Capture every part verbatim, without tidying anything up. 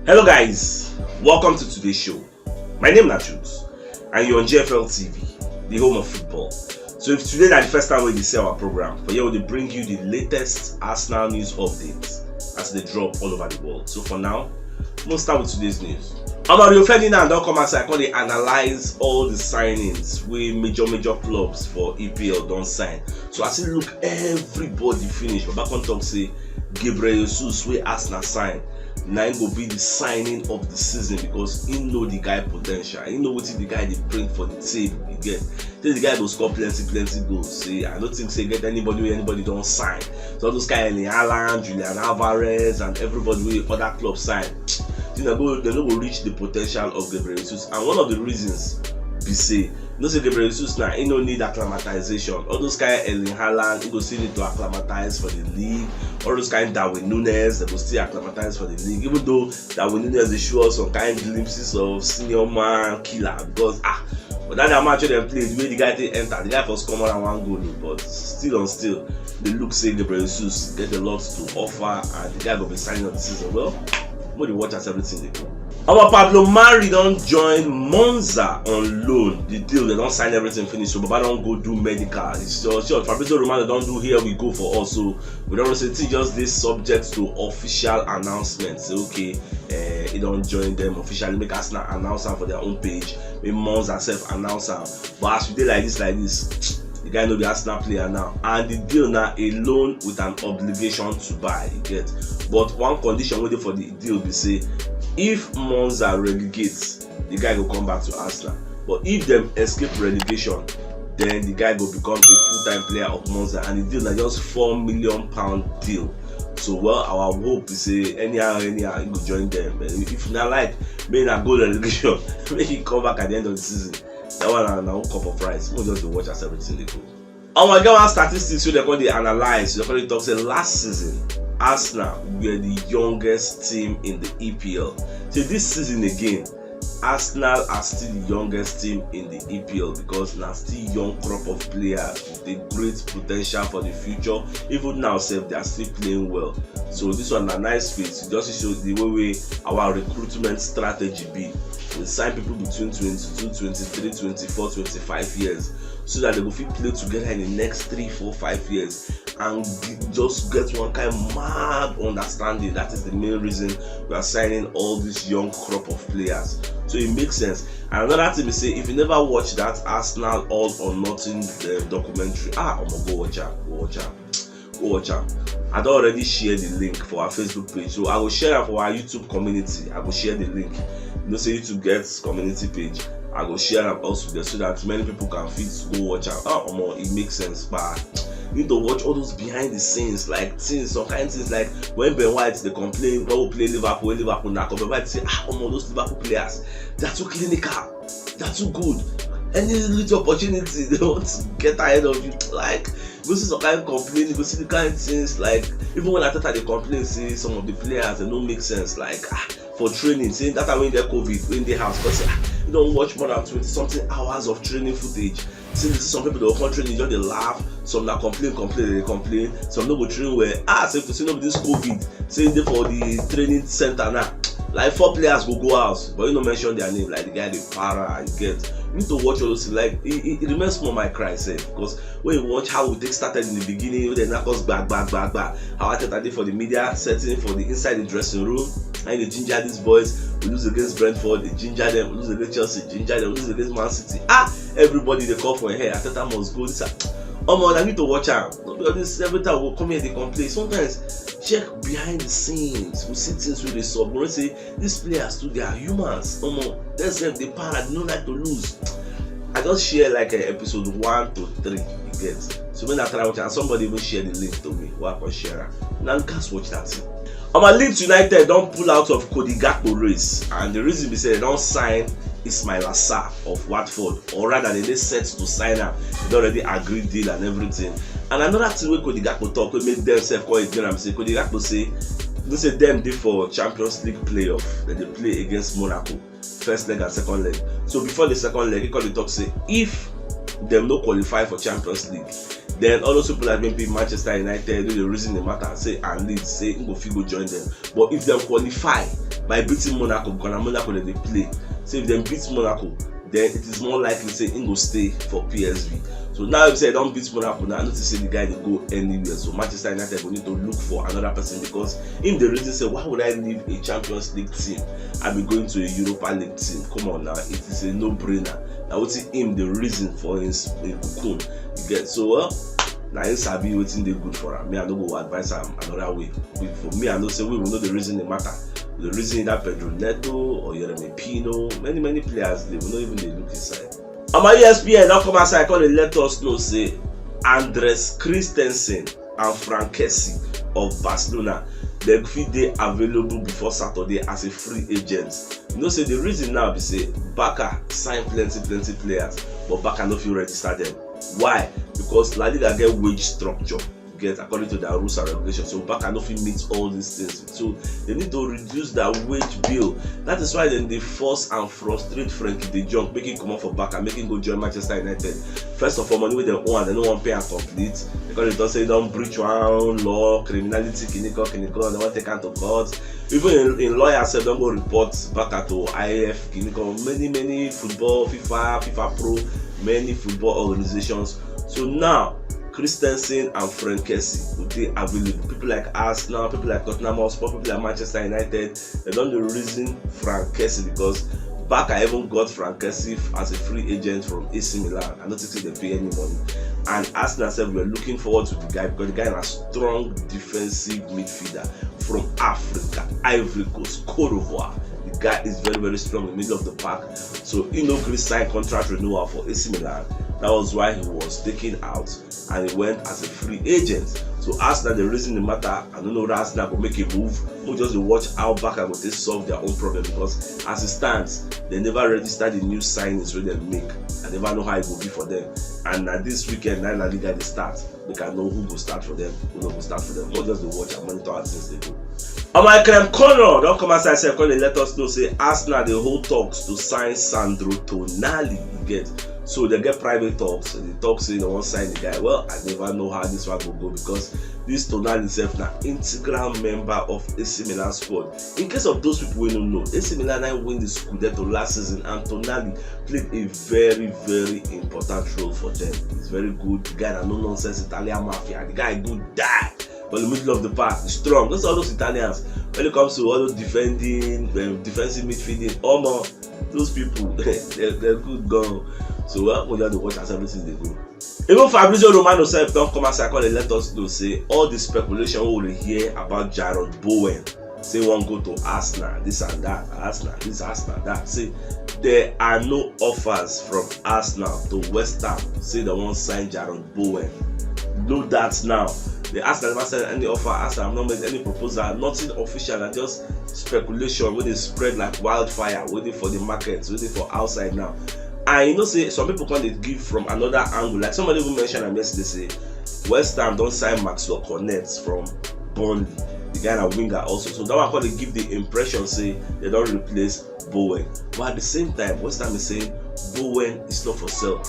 Hello guys, welcome to today's show. My name na Jules and you're on G F L T V, the home of football. So if today na the first time wey you dey see our program, for here we dey bring you the latest Arsenal news updates as they drop all over the world. So for now, we'll start with today's news. Omo, Rio Ferdinand don come outside come dey analyze all the signings wey major major clubs for E P L don sign. So as he look everybody finish, Baba come talk say Gabriel Jesus wey Arsenal sign, na him go be the signing of the season because he know the guy potential, he know wetin the guy dey bring for the team. You get, say the guy go score plenty plenty goals. Say I no think say get anybody wey anybody don sign. So all those kind Erling Haaland, Julian Alvarez, and everybody wey other clubs sign, you know, go, they no go reach the potential of Gabriel Jesus. And one of the reasons be say, you know say Gabriel Jesus now, he no need acclimatization. All those kind Erling Haaland, he go still need to acclimatize for the league. All those kind Darwin Nunez, they go still acclimatize for the league. Even though Darwin Nunez dey show us some kind glimpses of senior man killer because ah, but that, that match wey dem play, the way the guy take enter, the guy first come on and one goal, but still on still, they look say Gabriel Jesus get a lot to offer, and the guy go be signing of the season. Well, we dey watch as everything dey go. Our Pablo Mari don join Monza on loan. The deal, they don sign everything finish. So Baba don go do medical. It's just, sure, Fabrizio Romano don do here we go for us. So we don say thing just dey subject to official announcement. Say okay, uh, he don join them officially. Make Arsenal announce am for their own page. Make Monza sef announce am. But as we dey like this, like this, the guy no be Arsenal player now, and the deal na a loan with an obligation to buy. You get, but one condition wey dey for the deal be say if Monza relegates, the guy go come back to Arsenal. But if dem escape relegation, then the guy go become a full-time player of Monza, and the deal na just four million pound deal. So well, our hope is say anyhow anyhow he go join them. Eh, if na like make na go relegation, make he come back at the end of the season. That one na na one cup of rice. We just dey watch as everything dey go. Omo, I get one statistics wey dem come dey analyse. Dem come dey talk say last season, Arsenal were the youngest team in the E P L. Say this season again, Arsenal are still the youngest team in the E P L because na still young crop of players with a great potential for the future. Even now sef, they are still playing well. So this one na nice fit. Just show the way wey our recruitment strategy be. We sign people between twenty-two, twenty-three, twenty-four, twenty-five years so that they go fit play together in the next three, four, five years and g- just get one kind mad understanding. That is the main reason we are signing all these young crop of players. So it makes sense. And another thing is say if you never watch that Arsenal All or Nothing uh, documentary, ah, I'm gonna go watch am, go watch am. Go watch am. I don already share the link for our Facebook page, so I go share am for our YouTube community. I go share the link. You know say YouTube gets community page. I go share am also there so that many people can fit go watch am. Ah, omo, it makes sense, but you need to watch all those behind the scenes, like things, some kind things like when Ben White dey complain when we play Liverpool, when Liverpool knack up, Ben White say, ah, omo, those Liverpool players, they are too clinical, they are too good. Any little opportunity, they want to get ahead of you. Like, you go see some kind complain, you go see the kind things like even when Arteta dey complain say some of the players they no make sense. Like ah, for training, say that time when they COVID, when they house, because ah, you don't watch more than twenty something hours of training footage. Say you see some people dey come training, just dey laugh. Some na complain, complain, dey complain. Some no go train well. Ah, say to say no be this COVID, say they for the training center now. Like four players go go house, but you no mention their name. Like the guy dey para, you get. You need to watch all those things. Like it, it, it remains small my cry sef because when you watch how we take started in the beginning, when they knock us back, back, back, back. How Arteta dey for the media setting, for the inside the dressing room, and you ginger these boys. We lose against Brentford, they ginger them. We lose against Chelsea, ginger them. We lose against Man City. Ah, everybody they call for hair. Arteta must go. This, ah, omo, I need to watch am. No be all this every time we come here they complain. Sometimes check behind the scenes. We see things wey dey sup. We say these players too, they are humans. Omo, that's them. They para. They no like to lose. I just share like uh, episode one to three. You get. So when I try watch and somebody even share the link to me, wey I can share am. Now you guys watch that thing. Omo, Leeds United don pull out of Cody Gakpo race, and the reason be say they don sign Ismaila Sarr of Watford, or rather they dey set to sign am. They don already agree deal and everything. And another thing wey Cody Gakpo talk wey make dem sef come ignore am say Cody Gakpo say, you know say dem dey for Champions League playoff, dem dey play against Monaco, first leg and second leg. So before the second leg, he come dey talk say if dem no qualify for Champions League, then all those people like maybe Manchester United wey dey reason the matter say and Leeds say he go fit go join them. But if dem qualify, by beating Monaco, because na Monaco dem dey play. So if dem beat Monaco, then it is more likely say im go stay for P S G. So now if say dem don beat Monaco now, I no think say the guy dey go anywhere. So Manchester United go need to look for another person, because im dey reason say, why would I leave a Champions League team and be going to a Europa League team? Come on now, it is a no-brainer. Na wetin im dey reason for im, im cocoon. You get? So, well, na im sabi wetin dey good for am. Me, I no go advise am another way. We, for me, I know say we, we know the reason the matter. The reason that Pedro Neto or Yeremy Pino, many, many players dey, we no even dey look inside. Omo, E S P N don come outside, come dey let us know say Andreas Christensen and Franck Kessie of Barcelona, dem fit dey available before Saturday as a free agent. You know say the reason now be say Barca sign plenty, plenty players, but Barca no fit register them. Why? Because La Liga get wage structure, you get, according to their rules and regulations. So Barca no fit meet all these things. So they need to reduce their wage bill. That is why dem dey force and frustrate Frenkie de Jong, make him comot for Barca, make him go join Manchester United. First of all, money wey dem owe am, dem no wan pay am complete. Because dem don say he don breach one law, criminality, kiniko, kiniko, dem wan take am to court. Even im, im lawyer sef don go report Barca to I F, kiniko, many, many football, FIFA, FIFA Pro, many football organizations. So now, Christensen and Franck Kessie go dey available. People like Arsenal, people like Tottenham Hotspur, people like Manchester United, dem don dey reason Franck Kessie, because Barca even got Franck Kessie as a free agent from A C Milan. I no think say dem pay any money. And Arsenal sef were looking forward to the guy, because the guy na strong defensive midfielder from Africa, Ivory Coast, Cote d'Ivoire. The guy is very, very strong in the middle of the park. So he no gree sign contract renewal for A C Milan. That was why he was taken out and he went as a free agent. So Arsenal dey reason the matter. I no know whether Arsenal go make a move. We just dey watch how Barca go take solve their own problem, because as it stands, dem never register the new signings wey dem make. I never know how e go be for them. And na this weekend na La Liga dey start. Make I know who go start for them, who no go start for them. We just dey watch and monitor how things dey go. Omo, Ekrem Konor don come outside sef, come dey let us know say Arsenal dey hold talks to sign Sandro Tonali. You get? So dem get private talks. Dem talk say dem wan sign the guy. Well, I never know how this one go go, because this Tonali sef na integral member of A C Milan squad. In case of those people wey no know, A C Milan na win the Scudetto last season, and Tonali played a very, very important role for them. He's very good. The guy na no nonsense Italian mafia. The guy good die. But the middle of the park is strong. Those are all those Italians. When it comes to all those defending, um, defensive midfielding, omo, those people, they're, they're good gone. So, well, we just dey watch as everything dey go. Even Fabrizio Romano sef don come outside, come dey let us know say all the speculation wey we dey hear about Jarrod Bowen, say wan go to Arsenal, this and that, Arsenal, this, Arsenal, that. Say there are no offers from Arsenal to West Ham. Say dem wan sign Jarrod Bowen. Know that now. The Arsenal never send any offer. Arsenal have not made any proposal. Nothing official. Na just speculation wey dey spread like wildfire, wey dey for the market, wey dey for outside now. And you know say some people come dey give from another angle. Like somebody even mention am yesterday, say West Ham don sign Maxwell Cornet from Burnley. The guy na winger also. So that one come dey give the impression say dem don replace Bowen. But at the same time, West Ham is saying Bowen is not for sale.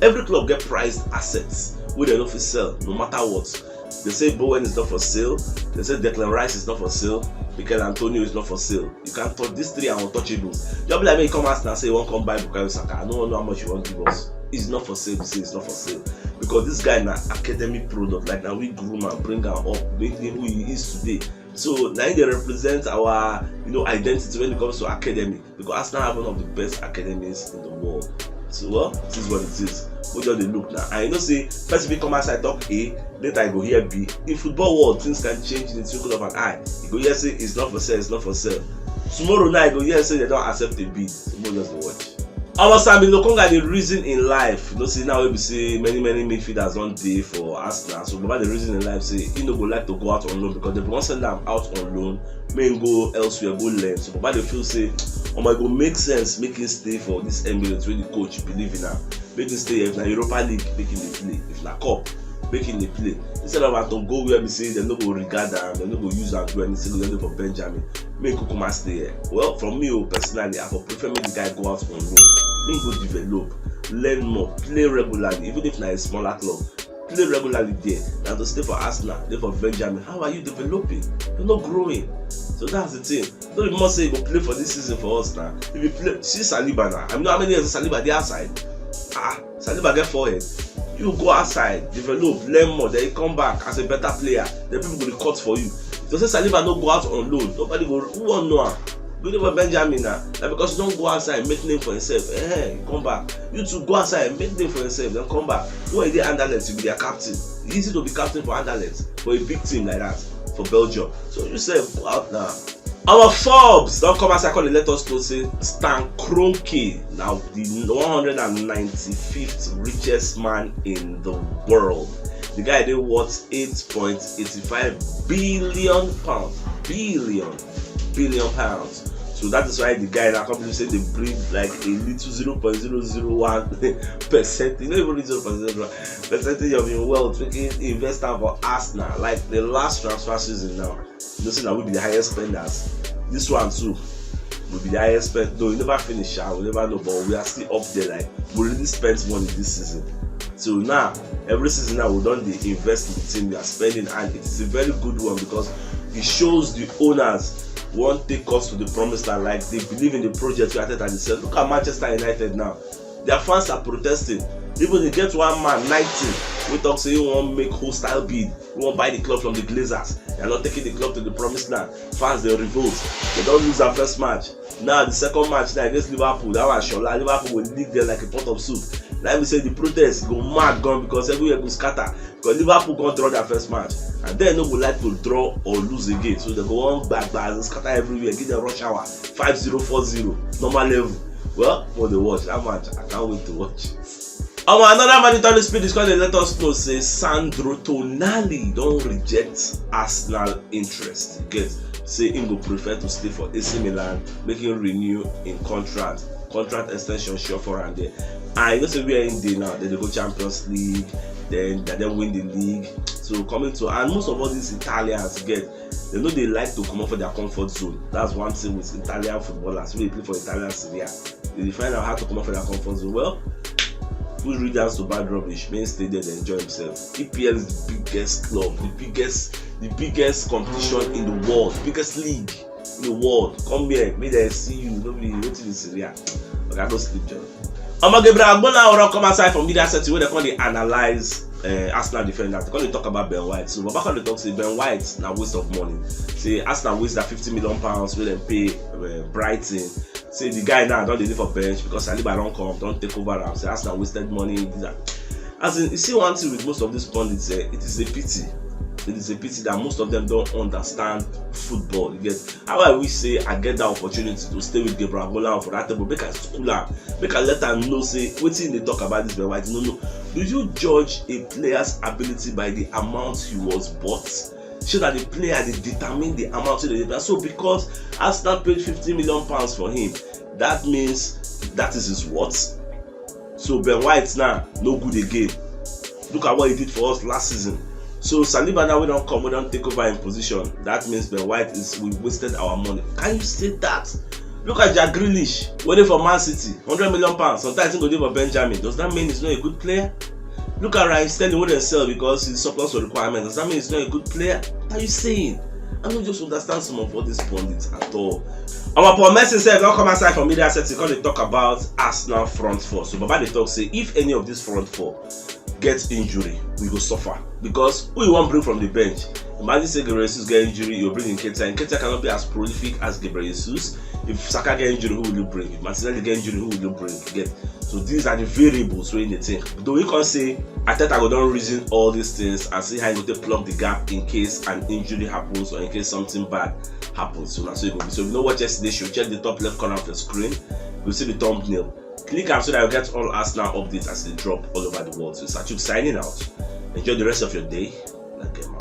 Every club get priced assets wey dem no fit sell no matter what. Dem say Bowen is not for sale. Dem say Declan Rice is not for sale. Michail Antonio is not for sale. You can't touch. These three are untouchables. Just be like me, you come ask now, say you wan come buy Bukayo Saka. I no wan know how much you wan give us. It's not for sale. We say it's not for sale, because this guy na academy product. Like, na we groom am, bring am up, make him who he is today. So na him dey represent our, you know, identity when it comes to academy, because Arsenal have one of the best academies in the world. So, well, this is what it is. We just dey look now. And you know say person fit come outside talk A, later I go hear B. In football world, things can change in the twinkle of an eye. You go hear say it's not for sale, it's not for sale. Tomorrow night, you go hear say dem don accept a bid. So we just dey watch. Omo, Sambi Lokonga dey reason in life. You know say now wey be say many, many midfielders don dey for Arsenal. So Baba dey reason in life say he no go like to go out on loan, because dem wan send am out on loan, make him go elsewhere, go learn. So Baba dey feel say, omo, e go make sense make him stay for this Emirates wey the coach believe in am. Make him stay here. If na Europa League, make him dey play. If na cup, make him dey play. Instead of am to go where be say dem no go regard am, dem no go use am do anything, go just dey for Benjamin. Make him kukuma stay here. Well, for me o, personally, I for prefer make the guy go out on loan. Make him go develop, learn more, play regularly, even if na a smaller club. Play regularly there than to stay for Arsenal, dey for Benjamin. How are you developing? You're not growing. So that's the thing. No be more say you go play for this season for us now. If you play, see Saliba now. I mean, how many years Saliba dey outside? Ah, Saliba get forehead. You go outside, develop, learn more, then you come back as a better player. Then people go dey cut for you. If you say Saliba no go out on loan, nobody go, who wan know am? Go dey for Benjamin now. Na because you don go outside, make name for yourself. Eh, you come back. You too, go outside, make name for yourself, then come back. When you dey Anderlecht, you be their captain. Easy to be captain for Anderlecht, for a big team like that, for Belgium. So you sef, go out now. Our Forbes don come outside come dey let us know say Stan Kroenke na the one hundred and ninety-fifth richest man in the world. The guy dey worth eight point eight five billion pounds. Billion. Billion pounds. So that is why the guy now come say they breed like a little zero point zero zero one percent. You know, even zero point zero one percentage of your wealth, making invest am for Arsenal. Like the last transfer season now, you know, say na we be the highest spenders. This one too, we be the highest spend. Though we never finish, ah, we never know, but we are still up there. Like, we really spent money this season. So now, every season now we don dey invest in the team we are spending, and it is a very good one because it shows the owners wan take us to the promised land. Like, they believe in the project wey Arteta dey sell. Look at Manchester United now. Their fans are protesting. Even they get one man, nineteen, wey talk say he wan make hostile bid. He wan buy the club from the Glazers. They are not taking the club to the promised land. Fans dey revolt. They don lose their first match. Now the second match now against Liverpool, that one shola, Liverpool go lick them like a pot of soup. Like we say, the protest go mad gan because everywhere go scatter. Because Liverpool go draw their first match, and then no go like to draw or lose again. So they go on back, back, scatter everywhere, give them rush hour, five zero, four zero, normal level. Well, for the watch, that match, I can't wait to watch. Our another mandatory speed is going to let us know say Sandro Tonali don reject Arsenal interest. You get, say him go prefer to stay for A C Milan, make him renew in contract. Contract extension sure for am there. And you know say where him dey now, they dey go Champions League, then they don win the league. So coming to, and most of all these Italians get, they know they like to come out for their comfort zone. That's one thing with Italian footballers wey dey play for Italian Serie A. They dey find out how to come out for their comfort zone. Well, good riddance to bad rubbish. May stay there and enjoy himself. E P L is the biggest club, the biggest, the biggest competition in the world, biggest league in the world. Come here, make dem see you. No be wetin be Serie A. Oga, go sleep, John. Omo, Gabriel Agbonlahor come outside from media setting wey dem come dey analyze uh, Arsenal defender. They come dey talk about Ben White. So Baba come dey talk say Ben White na waste of money. Say Arsenal waste that fifty million pounds wey dem pay uh, Brighton. Say the guy now don dey live for bench because Saliba don come, don take over am. Say Arsenal wasted money. This, that. As in, you see one thing with most of these pundits, eh, it is a pity. It is a pity that most of them don't understand football. You get, how I wish say I get that opportunity to stay with Gabriel Agbonlahor for that table, make I school am, make I let am know say wetin dey talk about this Ben White. No, no. Do you judge a player's ability by the amount he was bought? So that the player dey determine the amount wey dey pay. So because Arsenal paid fifty million pounds for him, that means that is his worth. So Ben White now no good again. Look at what he did for us last season. So Saliba now wey don come, wey don take over in position. That means Ben White is, we wasted our money. Can you say that? Look at Jack Grealish, wey dey for Man City, hundred million pounds. Sometimes he go dey for Benjamin. Does that mean he's not a good player? Look at Raheem Sterling wey dem sell because he's surplus to requirements. Does that mean he's not a good player? What are you saying? I don't just understand some of all these pundits at all. Our Paul Merson sef don come outside from media setting come dey talk about Arsenal front four. So Baba dey talk say if any of this front four get injury, we go suffer because who you wan bring from the bench? Imagine say Gabriel Jesus get injury, you bring Nketiah. Nketiah cannot be as prolific as Gabriel Jesus. If Saka get injury, who will you bring? If Martinelli get injury, who will you bring? You get, so these are the variables wey dey think. Though he come say Arteta go don reason all these things and see how he go take plug the gap in case an injury happens or in case something bad happens. So na so e go be. So if you no watch yesterday show, check the top left corner of the screen. You see the thumbnail. Click am so that you get all Arsenal updates as they drop all over the world. So Sachuk signing out. Enjoy the rest of your day. Like a man.